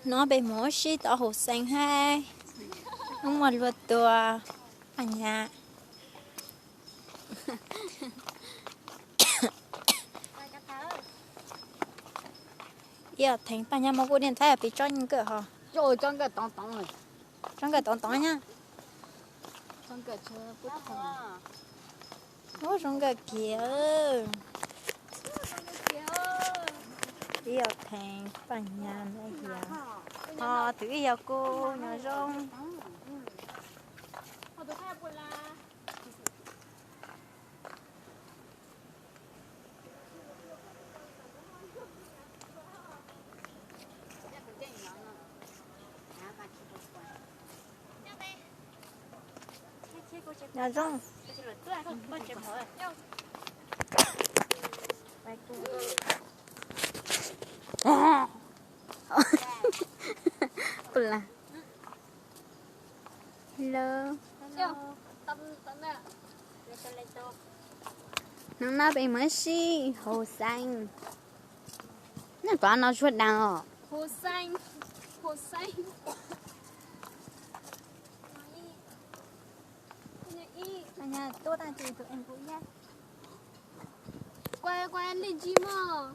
No peb mus ua si tom Hauv Xeev hab, wb muaj luag tua Paj Nyab. Ib yam theem Paj Nyab muab kuj diaj nthaib pes tsob nkawm ho. Tsob nkawm toov toov nyab. Ub, zoo nkawm kiag. Ib yam theem Paj Nyab na yog. Ho tus ib yog kuv nyob zoo. Nyob zoo. Hello. Hnub no peb mus ua si Hauv Xeev. Nej pom no zuag daag os. Tua tag tus tus es kuv yab. Kuv, kuv ntej ntsib mog.